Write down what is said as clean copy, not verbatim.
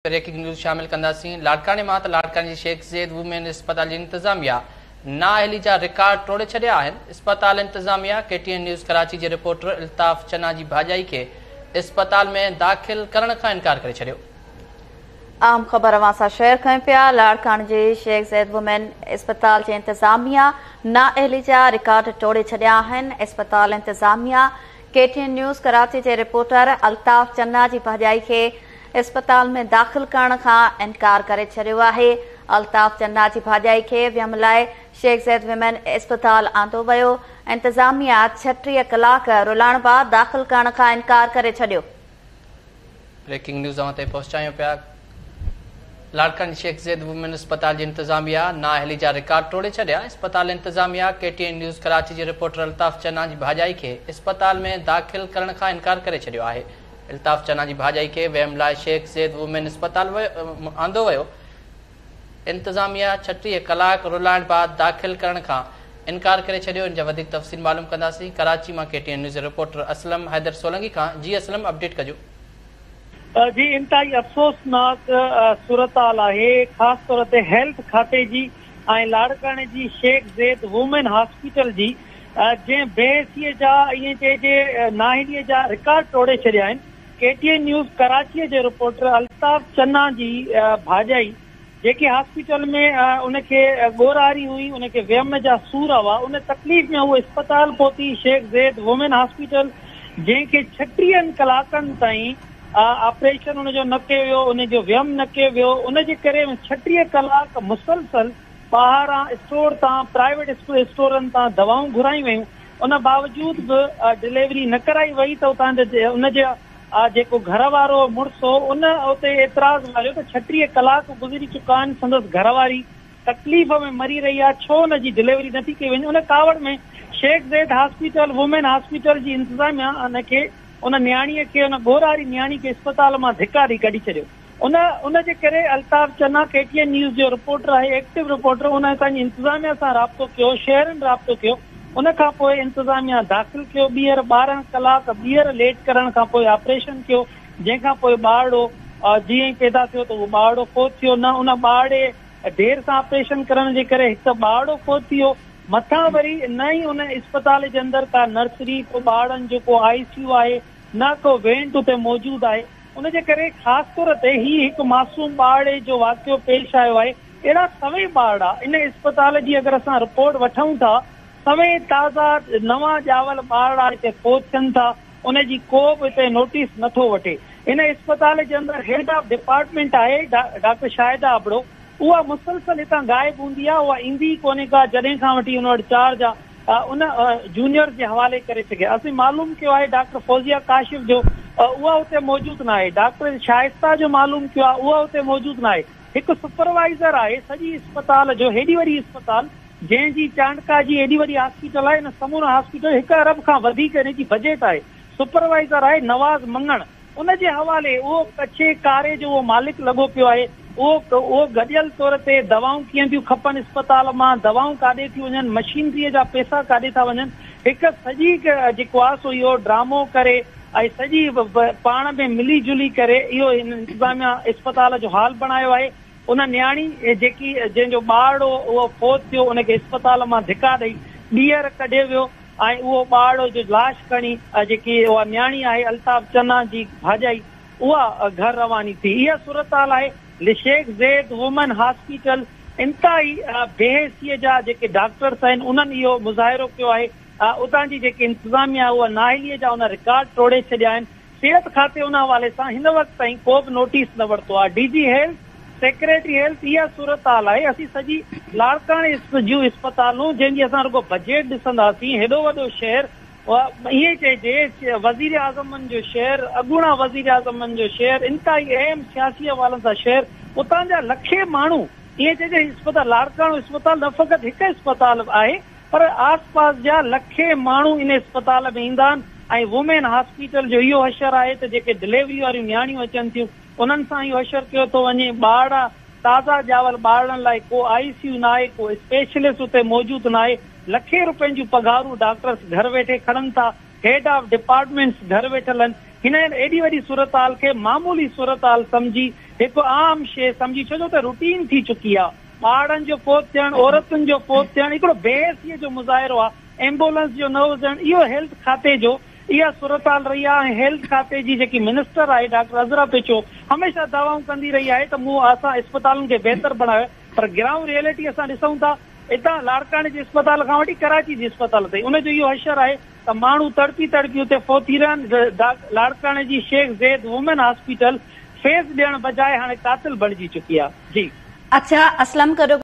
Breaking news شامل ڪنداسين لاڙڪاڻي مان ته لاڙڪاڻي جي شيخ زيد وومين اسپتال جي انتظاميا نااهلي جا رڪارڊ ٽوڙي ڇڏيا آهن. اسپتال انتظاميا ڪي ٽي اين نيوز ڪراچي جي رپورٽر الطاف چنا جي ڀاڄائي کي اسپتال ۾ داخل ڪرڻ کان انڪار ڪري ڇڏيو. اهم خبر اوهان سان شيئر ڪيون پيا لاڙڪاڻي جي شيخ زيد وومين اسپتال جي انتظاميا نااهلي جا رڪارڊ ٽوڙي ڇڏيا آهن. اسپتال انتظاميا ڪي ٽي اين نيوز ڪراچي جي رپورٽر الطاف چنا جي ڀاڄائي کي اسپتال ۾ داخل ڪرڻ کان انڪار ڪري ڇڏيو آهي. الطاف چنا جي ڀاڄائي کي ويم لاء شيخ زيد ويمن اسپتال آندو ويو، انتظاميا 36 ڪلاڪ رلائڻ بعد داخل ڪرڻ کان انڪار ڪري ڇڏيو. بريڪنگ نيوز اوهان تائين پهچايون پيا لاڙڪاڻي شيخ زيد وومين اسپتال جي انتظاميا نااهلي جا رڪارڊ ٽوڙي ڇڏيا، اسپتال انتظاميا ڪي ٽي اين نيوز ڪراچي جي رپورٽر الطاف چنا جي ڀاڄائي کي اسپتال ۾ داخل ڪرڻ کان انڪار ڪري ڇڏيو آهي. الطاف چنا جي ڀاڄائي کي ويم لاء شيخ زيد وومين اسپتال آندو ويو، انتظاميا 36 ڪلاڪ رلائڻ بعد داخل ڪرڻ کان انڪار ڪري ڇڏيو، ان جا وڌيڪ تفصيل معلوم ڪنداسين ڪراچي مان ڪي ٽي اين نيوز جي رپورٽر اسلم حيدر سولنگي کان، جي اسلم اپڊيٽ ڪجو. جي انتهائي افسوسناڪ صورتحال آهي خاص طور تي هيلٿ کاتي جي ۽ لاڙڪاڻي جي شيخ زيد وومين هاسپيٽل جي جنهن بي حسيء جا ائين چئجي نااهليء جا رڪارڊ ٽوڙي ڇڏيا آهن. ڪي ٽي اين نيوز ڪراچيء جي رپورٽر الطاف چنا جي ڀاڄائي جيڪي هاسپيٽل ۾ ان کي ڳورهاري هئي، ان کي ويم جا سور هئا، ان تڪليف ۾ هوء اسپتال پهتي، شيخ زيد وومين هاسپيٽل جنهن کي ڇٽيهن ڪلاڪن تائين آپريشن ان جو نه ڪيو ويو، ان جو ويم نه ڪيو ويو، ان جي ڪري 36 ڪلاڪ مسلسل ٻاهران اسٽور تان پرائيويٽ اسٽورن تان دوائون گهرايون ويون ان باوجود به ڊليوري نه ڪرائي وئي ته اتان جي ان جي جيڪو گهر وارو مڙس هو ان اتي اعتراض واريو ته 36 ڪلاڪ گذري چڪا آهن سندس گهر واري تڪليف ۾ مري رهي آهي ڇو ان جي ڊليوري نٿي ڪئي وڃي ان ڪاوڙ ۾ Sheikh Zayed hospital women hospital جي انتظاميا ان کي ان نياڻي کي ان ڳورهاري نياڻي کي اسپتال مان ڌڪا ڏئي ڪڍي ڇڏيو. ان ان جي ڪري Altaf Channa K T N news جو رپورٽر آهي ايڪٽو رپورٽر ان اتان جي انتظاميا سان رابطو ڪيو شهرين رابطو ڪيو ان کان پوء انتظاميا داخل ڪيو ٻيهر 12 ڪلاڪ ٻيهر ليٽ ڪرڻ کان پوء آپريشن ڪيو جنهن کان پوء ٻارڙو جيئن ئي پيدا ٿيو ته اهو ٻارڙو فوت ٿيو نه ان ٻارڙي دير سان آپريشن ڪرڻ جي ڪري هڪ ته ٻارڙو فوت ٿي ويو مٿان وري نه ئي ان اسپتال جي اندر ڪا نرسري ڪو ٻارڙن جو ڪو آء سي يو آهي نه ڪو وينٽ اتي موجود آهي. ان جي ڪري خاص طور تي هي هڪ معصوم ٻارڙي جو واقعو پيش آيو آهي، اهڙا سوين ٻارڙا ان اسپتال جي اگر اسان رپورٽ وٺون ٿا سوين تازا نوان ڄاول ٻارڙا هتي فوت ٿين ٿا ان جي ڪو به هتي نوٽيس نٿو وٺي ان اسپتال جي اندر هيڊ آف ڊپارٽمينٽ آهي ڊاڪٽر شاهده ابڙو اها مسلسل هتان غائب هوندي آهي اها ايندي ئي ڪونهي ڪا جڏهن کان وٺي ان وٽ چارج آهي. ان جونيئرز جي حوالي ڪري سگهي. اسين معلوم ڪيو آهي ڊاڪٽر فوزيه ڪاشف جو اها اتي موجود ناهي، ڊاڪٽر شائسته جو معلوم ڪيو آهي اها اتي موجود ناهي. هڪ سپروائيزر آهي سڄي اسپتال جو هيڏي وڏي اسپتال جنهن جي چانڊڪا جي ايڏي وڏي هاسپيٽل آهي ان سمورن هاسپيٽل هڪ ارب کان وڌيڪ ان جي بجيٽ آهي سپروائيزر آهي نواز مڱڻ ان جي حوالي اهو ڪڇي ڪاري جو اهو مالڪ لڳو پيو آهي. اهو اهو گڏيل طور تي دوائون ڪيئن ٿيون کپن اسپتال مان دوائون ڪاڏي ٿيون وڃن مشينريء جا پيسا ڪاڏي ٿا وڃن هڪ سڄي جيڪو آهي سو اهو ڊرامو ڪري ۽ سڄي پاڻ ۾ ملي جلي ڪري اهو هن انتظاميا اسپتال جو حال بڻايو آهي. ان نياڻي جيڪي جنهن جو ٻارڙو اهو فوت ٿيو ان کي اسپتال مان ڌڪا ڏئي ٻيهر ڪڍيو ويو. ۽ اهو ٻارڙو جو لاش کڻي جيڪي اها نياڻي آهي الطاف چنا جي ڀاڄائي اها گهر رواني ٿي. اها صورتحال آهي لشيخ زيد وومن هاسپيٽل انتهائي بي حسيء جا جيڪي ڊاڪٽرس آهن انهن اهو مظاهرو ڪيو آهي اتان جي جيڪي انتظاميا آهي اها نااهليء جا ان رڪارڊ ٽوڙي ڇڏيا آهن. صحت کاتي ان حوالي سان هن وقت تائين ڪو به نوٽيس نه ورتو آهي، D G health, secretary health اها صورتحال آهي، اسين سڄي لاڙڪاڻي جون اسپتالون جنهن جي اسان رڳو بجيٽ ڏسنداسين هيڏو وڏو شهر ائين چئجي وزيراعظمن جو شهر، اڳوڻا وزيراعظمن جو شهر، انتهائي اهم سياسي حوالن سان شهر، اتان جا لکين ماڻهو ائين چئجي اسپتال لاڙڪاڻو اسپتال نه فقط هڪ اسپتال آهي، پر آس پاس جا لکين ماڻهو ان اسپتال ۾ ايندا آهن ۽ وومين هاسپيٽل جو اهو حشر آهي ته جيڪي ڊليوري واريون نياڻيون اچن ٿيون انهن سان اهو حشر ڪيو ٿو وڃي، ٻارڙا تازا ڄاول ٻارڙن لاء ڪو آء سي يو ناهي، ڪو اسپيشلسٽ اتي موجود ناهي، لکين روپين جون پگهارون ڊاڪٽرس گهر ويٺي کڻن ٿا، هيڊ آف ڊپارٽمينٽس گهر ويٺل آهن، هن ايڏي وڏي صورتحال کي معمولي صورتحال سمجهي هڪ عام شيء سمجهي ڇو جو ته روٽين ٿي چڪي آ ٻارڙن جو فوت ٿيڻ عورتن جو فوت ٿيڻ هڪڙو بي حسي جو مظاهرو آ ايمبولنس جو نه هجڻ اهو هيلٿ کاتي جو اها صورتحال رهي آ ۽ هيلٿ کاتي جي جيڪي منسٽر آهي ڊاڪٽر عذرا پيچوهو هميشه دعوائون ڪندي رهي آهي ته مون اسان اسپتالن کي بهتر بڻايو پر گرائونڊ ريئلٽي اسان ڏسون ٿا اتان لاڙڪاڻي جي اسپتال کان وٺي ڪراچي جي اسپتال تائين ان جو اهو حشر آهي ته ماڻهو تڙپي تڙپي اتي فوت ٿي رهيا آهن، لاڙڪاڻي جي شيخ زيد وومين هاسپيٽل فيس ڏيڻ بجاء هاڻي قاتل بڻجي چڪي آهي. جي. اڇا اسلم گڏو.